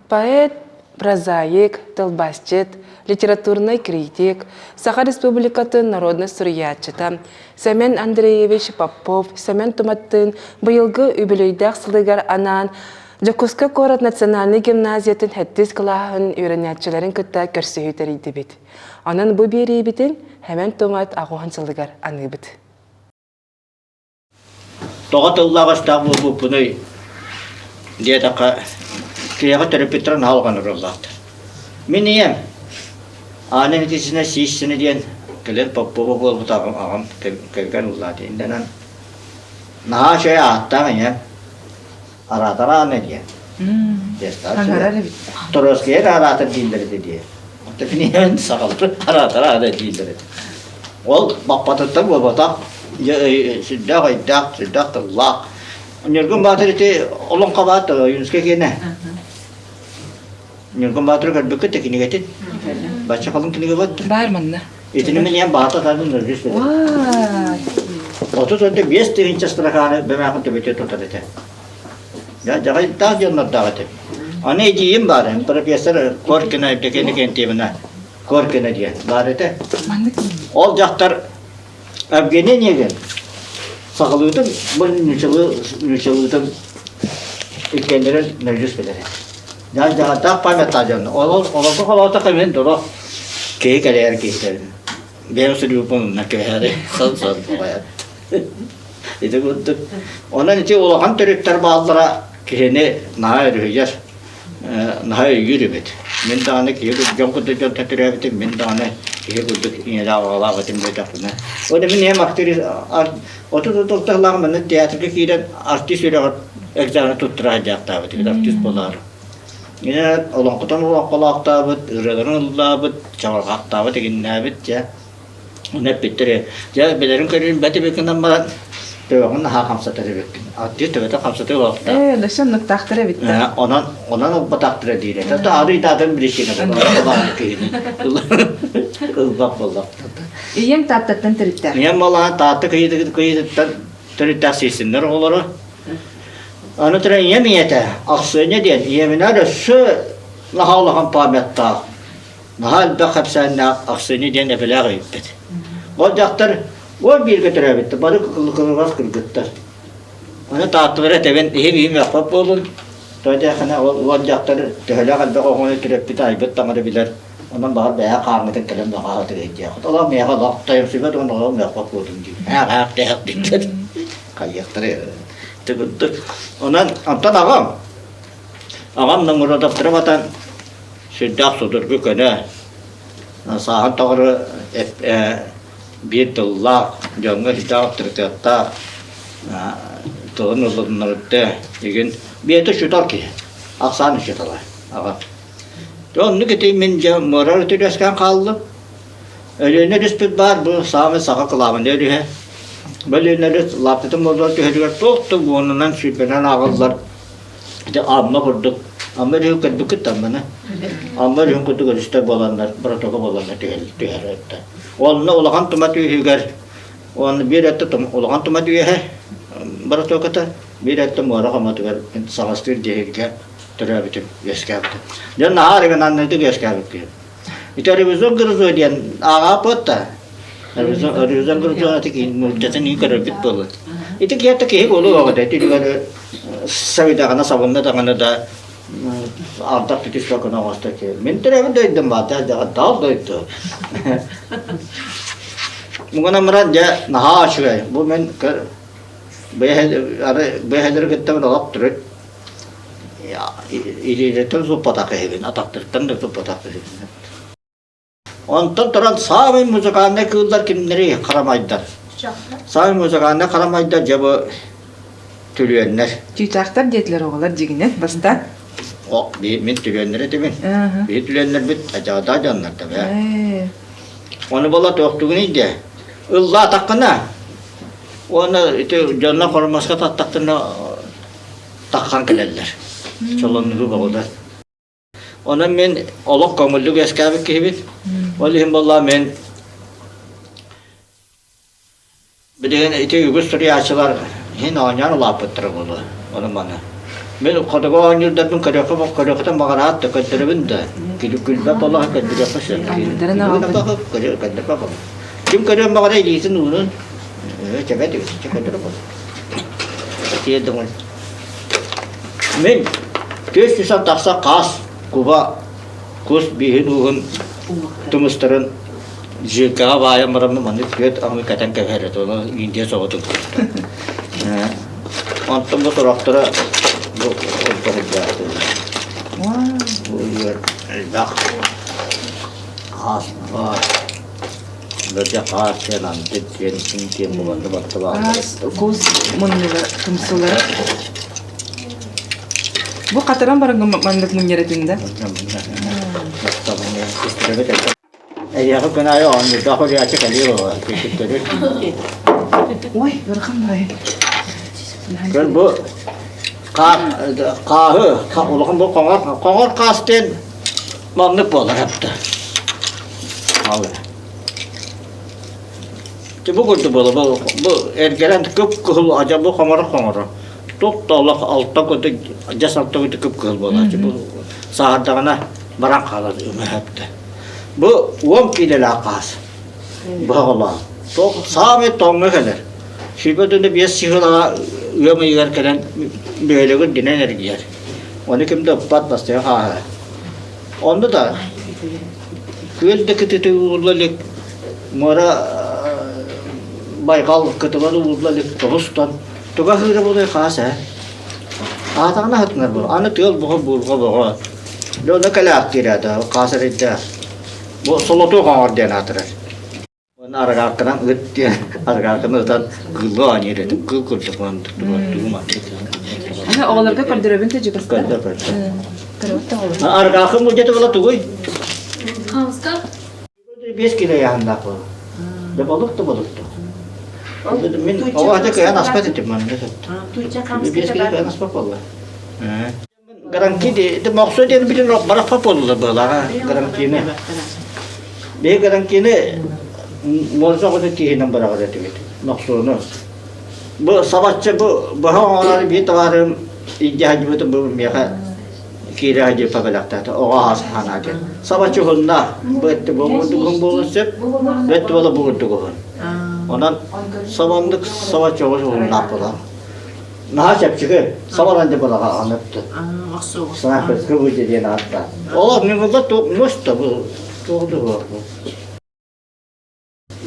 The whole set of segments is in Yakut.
Поэт, прозаик, тылбаасчыт, литературнай критик, Саха Республикатын народнай суруйааччыта Сэмэн Андреевич Попов Сэмэн Туматтыын быйылгы үбүлүөйдээх сылыгар анаан Дьокуускай куорат национальнай гимназиятын сэттис кылааһын үөрэнээччилэрин кытта көрсүһүү тэрийдибит. Онон бу биэриибитин Сэмэн Тумат аҕыһын сылыгар аныыбыт. Тоҕо тыллаах-өстөөх буолбуппунуй диэтэххэ, киһиэхэ төрөппүттэрэ наһаа улахан оруоллаахтар. Мин ийэм Аана Никитична Сииссина диэн кэлин Попова буолбут аҕам, аҕам кэргэн ыллаата. Иннэнэн наһаа үчүгэй ааттаах ийэм Араатар Аана диэн. Аҥарар эбит. Торовская да араатар дииллэр этэ дии. Оттон киниэн сахалар араатар Аана дииллэр этэ. Ол баппатыттан буолбатах, сүрдээх өйдөөх, сүрдээх тыллаах. Ньургун Баатыр ити олоҥхо баат Ойуунускай киэнэ. Ньургун Баатыры көрбүккүт да кинигэтин? Бачча халыҥ кинигэ бат. Баар манна. Итини мен ийэм баата тардын өлүс Вай! 35 тыһыынча строканы бэмээхин төбөтө тутар этэ. Дьаҕайдаах дьоннордоох этим. Аны эдьиийим баар, профессор Коркина Евдокия Никентьевна Коркина диэн баар этэ. Ол дьахтар Евгений Онегин сахалыытын бу нуучалыытын иккиэннэрин мэлдьи билэр этэ. Дьаһалдаах памятта дьон. Олорго холоото мин доро киһи кэлээр киһитэбин. Бэйэм суруйбуппун умна кэбиһээри сон-сон буолайат. Ити курдук. Онон ити улахан төрүттэр бааллара киһини наһаа өрүһүйэр, наһаа өйүүр эбит. Мин даҕаны киһи дьон курдук дьонтон төрөөбүтүм, мин даҕаны киһи курдук ийэлээх аҕалаах этим диэтэхпинэ. Ол мин ийэм актриса 30 сыллаах манна театрга киирэн артист үөрэҕэр экзамен туттара сылдьаахтаабыт, артист буолаары. Ийэ олоҥхотон олоҥхолоохтообут, ырыаларын ыллаабыт, чаҕылҕахтаабыт, игиннээбит дьэ. Ону эппиттэр дьэ билэрин көрүүн бэт эбит гынан баран төбөҕүн наһаа хамсатар эбиккин. Артист төбөтө хамсатыы буолуохтаах. Ээ, өссө оннуктаахтар эбит да. Онон онон ылбатахтара диир этэ. Таарый даатын причина буолар киһини ылбат буоллахтар. Ийэҥ Тааттаттан төрүттээх. Ийэм буоллаҕына Таатта кыйытыттан төрүттээх сиэссиннэр оҕолоро. Аны туран ийэм ийэтэ Ахсыанньа диэн ийэминээр өссө наһаа улахан памяттаах, наһаа элбэх кэпсээннээх Ахсыанньа диэн эбэлээх эбиппит. Ол дьахтар 11-гэ төрөөбүттэр, бары кылгас кыргыттар. Аны Таатталара этэбин, иһим иһим мөхпөт буолун. Тоҕо диэххинэ ол уол дьахтар төһөлөөх элбэх оҕону төрөппүт айбыт таҥара билэр. Онон баҕар бэйэ хааҥҥытын кэлэн мөҕөҕө диэххит. Олох миэхэ олох тойомсуйбат уонна олох мөхпөт буолун дии. Ээх ээх диэхтэр. Хайыахтара Тыгырдык. Онон онтон аҕам аҕам Ноҥуродовтара батан сүрдээх судургу көнө сааһын тоҕору биир тыллаах дьоҥҥо сүрдээх авторитеттаах тылын ылыннарыттыы игин бэйэтэ учуутал киһи ахсаан учуутала аҕам. Оннук ити мин дьэ муора үтүрүөскээн хааллым. Өлүөнэ өрүспүт баар, бу саамай саха кылаабынай өрүһэ. Бу Өлүөнэ өрүс лааппытын буолуор түһэригэр туох да уонунан, сүүрбэнэн ааҕыллар. Ити Амма курдук. Амма өрүһүн көрбүккүт да Амманы? Амма өрүһүн курдук өрүстэр буоланнар, протока буоланнар түһэр өттө. Онно улахан тума түһүүгэр, уонна биир өттө улахан тума түһэ протоката, биир өттө муора хомотугар саҕастыыр диэһиргэ төрөөбүтүм, үөскээбитим. Дьон наһаа оригинальнайдык үөскээбит киһи. Ити Ревизор Грозой диэн ааҕааппыт да. Ревизор Грозой ати мурдатын ии көрөрбүт буолуот. Ити киһи киһи буолуо оҕото ити үлүгэр сабыдаҕына сабынна даҕаны да ардах түтүс бакына оҥосто ки. Мин төрөөбүт дойдум баата дьаҕаттаал дойду. Мугана муран дьэ наһаа үчүгэй. Бу мен бэйэлэри кытта олох түрүт илиилэртэн суппатах киһибин, атахтарыттан да суппатах киһибин. Онтон туран саамай музыкальнай кыыллар кимнэрий? Харамайдар. Саамай музыкальнай харамайдар дьэ бу түлүөннэр. Чыычаахтар диэтилэр оҕолор дьигинэн бастаан. О, мин түлүөннэр этибин. Биһи түлүөннэрбит адьаҕадаах дьоннор да бээ. Ону буола туохтугун дии. Ыллаатаххына, уонна ити дьоннор хормоска таттахтарына таххан кэлэллэр. Солоннугу боҕулар. Онон мин олох көҥүллүк үөскээбит киһибин. Ол иһин буоллаа мин билигин ити үгүс суруйааччылар иһин оонньоон улааппыттара буолуо. Ону маны. Мин хотугу оонньуурдарбын көрүөххэ көрүөххүтүн баҕараат да көрдөрөбүн да. Күлбэт буоллаҕа көрдөрүөххэ сөп. Оонньуурдарын аҕалбыт. Көрдөрбөт буолла. Ким көрүөн баҕара илиитин уунун чэбэт көрдөрө буолла. Тиэрдиҥ. Мин 400 тахса хаас куба кус бииһин ууһун тумустарын жилкаҕа баайан бараммын маннык түөрт аҥы кэтэн кэбиһэр этэ ону Индия соҕотун Онтон бу сорохторо бу Бу элбэх хаас баар. Бөрдө хаас диэн андык диэн диэн буланды батталаах. Хаас, кус муннуга тумсулара. Бу хатаран баран маннык мунньар этин да? Эйиэхэ күн аайы оонньуурдаах өлүөччү кэлиэ буолуо күтүттэрин. Ой, ыарахан баҕайы. Көр бу хааһы улахан бу хоҥор хоҥор хаас диэн маннык буолар апта. Бу курдук буола бу бу эргэрэн кып-кыһыл адьа бу хоҥоро хоҥоро туох да олох алта курдук дьас алта курдук кып-кыһыл буолааччы бу сааһырдаҕына баран хаалар өҥөһөптө. Бу 10 киилэлээх хаас быһаҕалаах. Саамай тоҥҥо кэлэр. 25 сыһыылаҕа ыам ыйыгар кэлэн бөһүөлэгин үрдүнэн эргийэр. Ону ким да ыппат бастайа хааһа. Онно да күөл да кытыты уулла илик, муора байҕал кытыла да уулла илик, тобус-тон. Туга аһыыра буолуой хаас ээ? Аатаҕына аһатынар буолуо. Аны тыал боҕо, буурҕа боҕо. Дьэ онно кэлээхтиир ээ, хаас эрэйдээх. Бу солотуох оҥор диэн аатырар. Уонна арыгаакканан ыт диэн арыгаакканы ытан кыылга оонньуур этим. Кыыл курдук тугу маннык. Аны оҕолорго көрдөрөбүн да дьугастар. Көрдөр көрдөр. Көрөбүт да оҕолор. Аргаакын мудьата була тугуй? Хамска. Биэс кило ыйааһыннаах буолар. Дьэ балык да балык да. Мин оҕо ата кыайан аспат этим манна Биэс кило кыайан аспат буолла. Гарантия ди мохсо диэн билин барахпа буолла быһалаҕа гарантияны. Биһи гарантияны муорса оҕото тииһинэн быраҕар этибит мохсуону. Бу сабачча бу быһа оҥорор биир табаарым илдьэ сылдьыбытым бу миэхэ киирэ сылдьыппа бэлэхтээтэ оҕо аһа санаа диэн. Сабачча уһунна бу өттү бу курдук буолуон сөп, бу өттү буола бу курдук уһун. Онон сабаннык сабачча уһуннаах буолар. Наһаа чэпчэки, сабалан деп балаға аныпты. Саҥа кыбыты диэн ааттаах. Олох миҥылла муста бу туоҕу бу.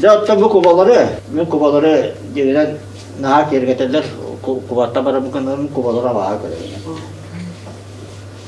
Дьэ оттон бу кубалары, мин кубалары дьиҥинэн наһаа киэргэтэллэр, кубаттан баран гынарым кубалары абааһы көрөбүн.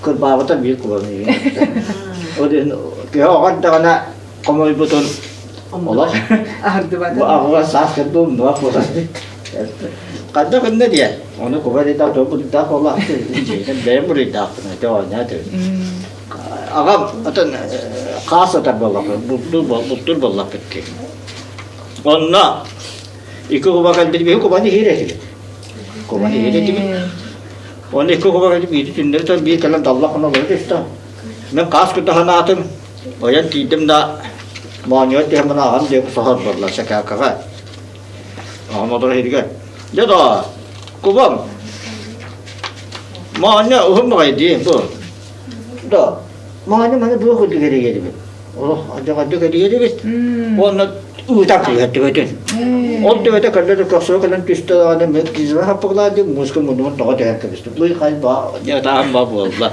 Кырбаабыта биир кубаны. Ол иһин киһи оҕо эрдэҕинэ хомойбутун олох Аһардыбата. Аҕыга саас кэлбит умнубат буолар. Хайдах иннэ диэн. Ону куба диэтэх туох буруйдаах буоллаахтый? Бэйэм буруйдаахпын этэ оонньоо Аҕам атын хаас атар буоллахпыт, бултуур буоллахпыт дии. Онно икки куба кэлбит, биһи кубаны иһиир этибит. Кубаны иһиир этибит. Онно икки куба кэлбит, биири түннэри тон биир кэлэн даллах гына олоро түстэ. Мин хаас курдук санаатым, ойон тиийдим да моонньугар түһэн мына аҕам диэки соһор буолла сэкээкэҕэ. Аҕам олорор иһигэр, дьэ доо, кубам, моонньо уһун баҕайы дии бу. Да, моонньо маны туох курдук эрийэрибит. Олох алдьархайдык эрийэрибит. Уонна ыытан кыыһар төбөтүн. Ол төбөтө кэллэ да көхсүгэ кэлэн түстэ даҕаны мен кизра хаппыглаа диэн мууска муннубун тоҕо түһэн кэбистим. Лый хай ба, дьатаан ба буолла.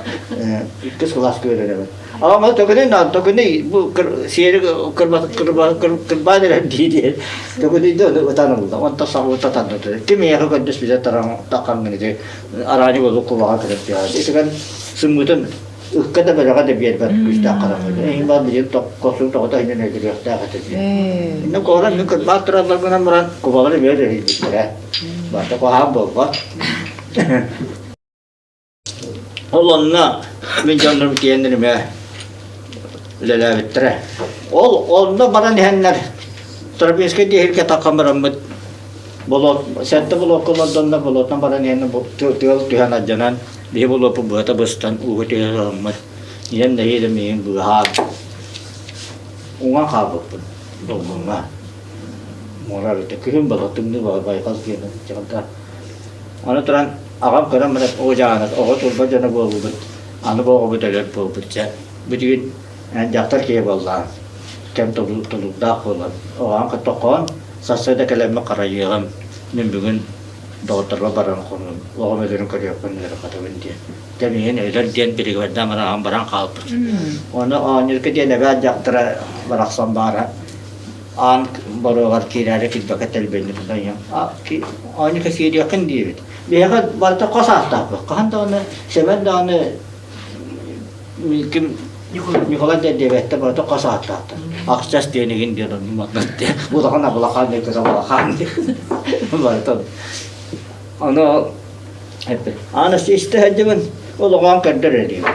Иккис кылааска үөрэнэбин. Аҕам төгүнүй наан төгүнүй бу сиэри кырбаан эрэр дии диэн төгүнүйдэ ону ытан ылла. Онтон саҕабыта таннады. Ким эйиэхэ көрдөспүтэ тараҥ таххаҥҥын ити арааньы буолук кубаҕа кэлэн түһэр. Итигэн сыммытын ыкка да бэлэҕэ да биэрбэт күүстээх хараҥа. Эһиҥ баар билигин косуу тоҕото иһинэн өлөрүөхтээх этэ диэн. Иннэ куорат мин кырбаат тураллар гынан баран кубалар эмиэ өрүһүйбүттэрэ. Барыта куһаҕан буолбат. Ол онно мин дьоннорум тиийэннэр эмиэ үлэлээбиттэрэ. Ол онно баран иһэннэр Тропинскай диэһиргэ таххан бараммыт болуот сэттэ болуокка олордоннор болуотунан баран иһэн тыал түһэн алдьанан биһи болуоппут быһата быстан ууга түһэ сыһаммыт ийэм нэһиилэ миигин быыһаан уҥан хаалбыппын долгуҥҥа муора эбитэ күһүн буолла тымныы байҕал киэнэ аны туран. Аҕам көрөн баран оо дьаанат оҕо турба дьоно буоллубут, аны бу оҕобут өлөр буолбут дьэ. Бүтүгүн эн дьахтар киһи буоллаҕыҥ, кэм тулуурдаах буолан, оҕоҕун кытта хоон, сарсыарда кэлэммин харайыаҕым, мин бүгүн доҕотторбор баран хонуум, оҕом өлөрүн көрүөхпүн ыарырҕатабын диэн. Дьэ миигин өлөр диэн биригэбэрдээн баран аҕам баран хаалбыт. Ону оонньуурга диэн эбээ дьахтара барахсан баара аан боруогар киирээри килбэкэ тэлбэйни тутан ийэм оонньуука киириэххин диэбит. Биһиэхэ барыта хос ааттаахпыт. Хаһан даҕаны Сэмэн даҕаны ким Ньукулай да диэбэттэр барыта хос ааттаахтар. Ахсас диэн игин диэн оннуматнат диэн. Улахан абылахан диэн кыра балахан диэн. Барыта Ону эппит. Аан истэ сылдьыбын ол оҕоон көрдөр диэбит.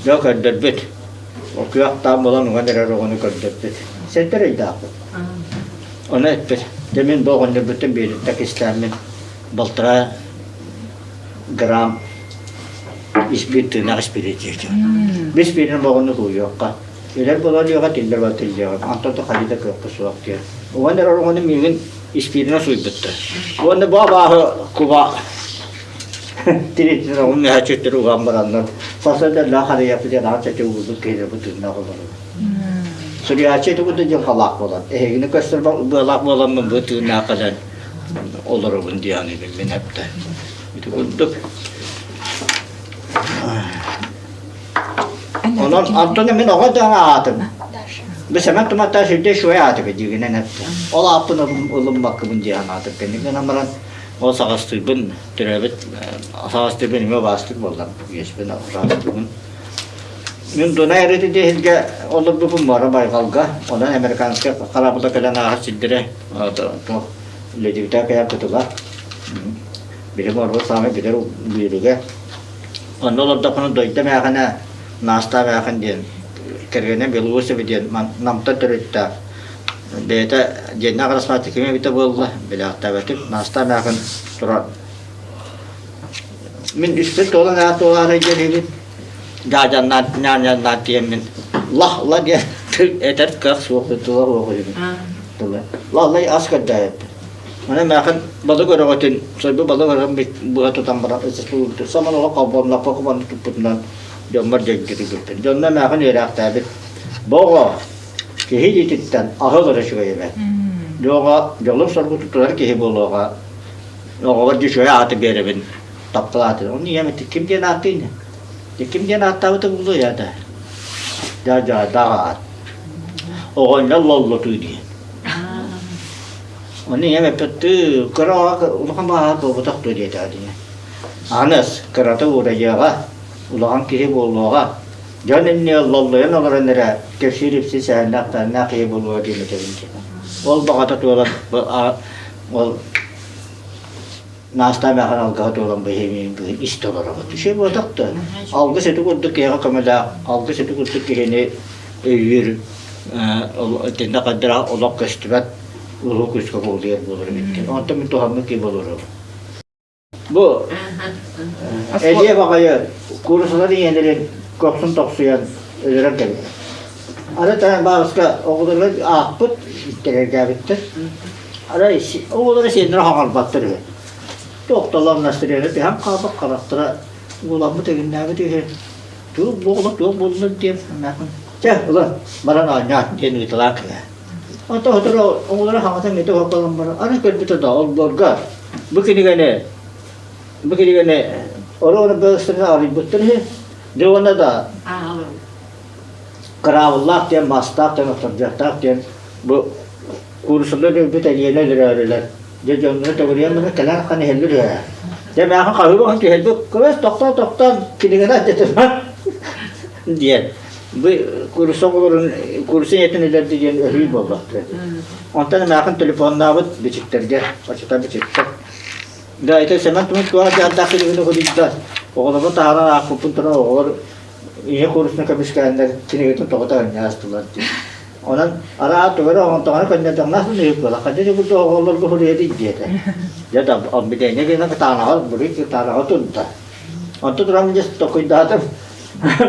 Дьэ көрдөрбүт. Ол күөх таам буолан уган эрэр оҕону көрдөрбүт. Сэрдэр өйдөөхпүт. Ону эппит. Дьэ мин бу оҕонньорбуттан биэриттэ кистээммин балтараа грамм испиир тыынах испиир диэки. Бис биирин оҕону кууйуохха. Өлөр буолан үөҕэ тиллэр буолан тиллиэҕэ. Онтон да хайыы да кыахпыт суох диэн. Уган эрэр оҕону миигин испииринэн сууйбуттар. Уонна бу абааһы куба тиритин оҕун мөһөөччүктэр уган бараннар сарсыарда харыйаппыт диэн аан чачы уурбут киһилэр бу тыыннаах олорор. Суруйааччы ити курдук дьылҕалаах буолан, эһигини көстөр быалаах буоламмын бу тыыннаах кэлэн олоробун диэн мин эптэ. Ити курдук. Онон Антон мин оҕо да аатым. Бу Сэмэн Туматтаах сүрдэ үчүгэй аат эбит дьигинэн эттэ. Ол ааппын ылыммаккыбын дии санаатым. Кэнники гынан баран ол саҕастыырбын төрөөбүт саҕастыырбын эмиэ убаастык буоллам. Үөспүн убаастыыбын. Мин Дунай арыыты диэһилгэ олорбуппун муора байҕалга. Онон американскай хараабыла кэлэн ааһар сирдэрэ туох Ледовитая кыйан кытыла. Билим орбут саамай билэр бүөрүгэ. Онно олордохпуна дойду эмээхинэ Наастаах эмээхин диэн кэргэнэ Белоусова диэн Намтан төрүттээх бэйэтэ дьиэннээх араспаата ким эбитэ буолла билээхтээбэтим Наастаах эмээхин туран мин үспүт туолан аа туолаарай диэн иһибин дьаадьаннаан ньаанньаннаан тиэммин лах ла диэн этэр кыах суох тыла суох үһүбүн тыла лаллай ас көрдөөбүппүт Аны эмээхин балык өрөҕөтүн, сойбу балык өрөҕүн быһа тутан баран ыччат саман олох холбонноххо кубан туппутунан дьоммор дьэҥкирийбиппин. Дьонно эмээхин үөрээхтээбит. Бу оҕо киһи илиититтэн аһы ылар үчүгэй эбээт. Дьоҕо дьолу-соргу тутулар киһи буолуоҕа. Оҕобор үчүгэй ааты биэрэбин, таптал ааты. Ону ийэм эттэ, ким диэн ааттыын? Ким диэн ааттаабыта буолуо да. Дьаа-дьаа, аат. Оҕонньор лоллотуу диэн. Ону ийэм эппит, тыы, кыра оҕо улахан баҕаһа буолбатах дуо диэтэҕэ дии. Ааныс, кырата уурайыаҕа, улахан киһи буолуоҕа, дьон иннигэр лоллойон олорон эрэ кэпсиир-ипсиир сэһэннээх-тэһэннээх киһи буолуоҕа диэн этэбин диэн. Ол баҕата туолан, ол Наастаа эмээхин алгыһа туолан быһыы истэ олоробут. Үчүгэй буолбатах да. Алгыс ити курдук киһиэхэ көмөлөөх, алгыс ити курдук киһини өйүүр, итиннэ хардара олох көстүбэт улуу күүскэ куулуйар буолар эбит. Онтон мин туһаммыт киһи буоларым. Бу Элиэ баҕайы куурусалар ийэлэрин көхсүн тохсуйан өлөрөн кэлбит. Аны таһан баабыска оҕолоругар аахпыт, иттэрэргээбиттэр. Арай оҕолоро сиэннэрэ хаҥарбаттар үһү. Тохтолон настырыаны түһэн хаалбыт харахтара ууламмыт өгүннээбит үһү. Туох буола туох буоллун диэн эмээхин чэ ылан баран оонньоон диэн ыыталаан кэлэ. Онтон сотору оҕолоро хаҥатан ити оһоллон баран аны көрбүтэ да олбуорга бу кинигэни бу кинигэни оруона быыстарына арыйбыттар үһү. Дьэ уонна да кыраабыллаах диэн мастаах диэн охтордьуохтаах диэн бу Куурусалар өлбүт Элиэнэ өлөрөөрүлэр. Дьэ дьонноро төгүрүйэн баран кэлэн ахан иһэллэр үһэ. Дьэ мээхэ хаһыы баҕан түһэрбит көмөс тохтоон тохтоон кинигэни алдьатыма диэн. Бу куурусса оҕолорун куурусса ийэтин өлөрдө диэн өһүү буолбаттар. Онтон эмээхин телефоннаабыт бичиктэргэ, оччото бичиктэр. Да ити Сэмэн Тумус туох дьаһаллаах кинигэни худуйда. Оҕолорбун таһааран аахпыппын туран оҕолор ийэ куурусна көмүскээннэр кинигэтин тоҕо таһынньа астылар диэн. Онон араа тугу эрэ оҥонтоҕуна көннөрдөҕүнэ атын буола. Ханна да курдук оҕолорго суруйа диэтэ. Дьэ да обвинение гына кытаанаҕа буруй кытаанаҕа турда. Онтон туран дьэ токуйдаатым.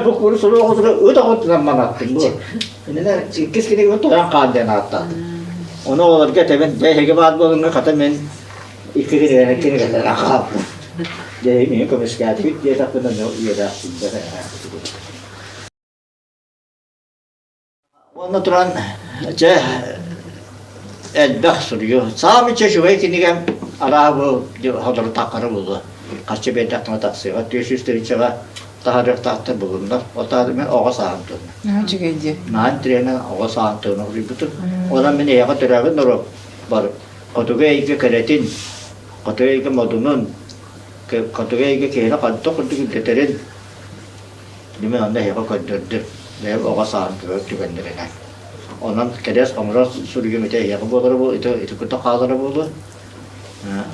Бу курус сурук оҕотугар ыт оҕотунан манаттым бу. Иннинэ иккис кинигэбин туран хаал диэн ааттаатым. Ону оҕолорго этэбин, дьэ эһиги баар буолуҥҥа хата мин икки кинигэлэрэ хаалбыт. Дьэ, миигин көмүскээтигит диэтэхпинэ, үөрээхсийдэр Уонна туран, дьэ, элбэх суруйуу. Саамай үчүгэй кинигэм арааһа бу сотору таххара буолуо. Харчы биэрдэххинэ тахсыаҕа. 400 тыһыынчаҕа таһаарыахтаахтар булуннар. Ол таһаарыы мин оҕо сааһым туһунан. Наһаа үчүгэй дии. Наһаа интэриэһинэй оҕо сааһым туһунан суруйбутум. Онон мин эйиэхэ төрөөбүт норуот бар хотугу эйгэ кэрэтин, хотугу эйгэ модунун, хотугу эйгэ киһини хайдах курдук үрдэтэрин Мин онно эһиэхэ көрдөрдүм, бэйэм оҕо сааһым көрөр түгэннэринэн. Онон кэриэс оҥорор суруйум ити эһиэхэ буолара буолуо, ити ити курдук хаалара буолуо.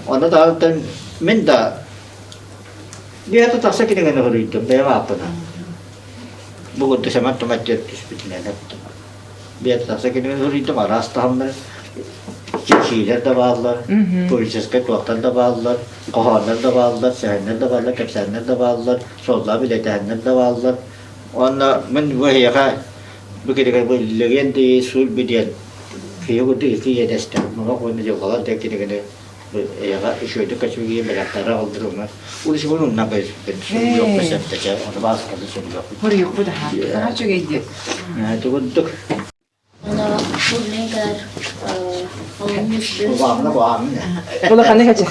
Онно даҕаны мин да биһиэхэ тахса кинигэни суруйдум бэйэм ааппынан. Бу курдук Сэмэн Тумат диэн түспүтүнэн эттим. Биһиэхэ тахса кинигэни суруйдум, араас таһымнар чинчийиилэр да бааллар, политическай туохтар да бааллар, хоһооннор да бааллар, сэһэннэр да бааллар, кэпсээннэр да бааллар, суоллаах билэтээннэр да бааллар. Уонна мин бу эһиэхэ бу кинигэ бу легенды судьбы диэн киһи курдук икки иэдэстээх муҥах уонна дьылҕалар диэн кинигэни бу эйиэхэ үчүгэйдик көчүгүйэ бэлэхтэрэ аҕалдырыммын улусубун умнан кэбиспиппин суруйуохпун сөптөчө ону баасканы суруйуохпун Суруйуохпут аха. Наһаа үчүгэй диэн. Ити курдук Улаханы хачы.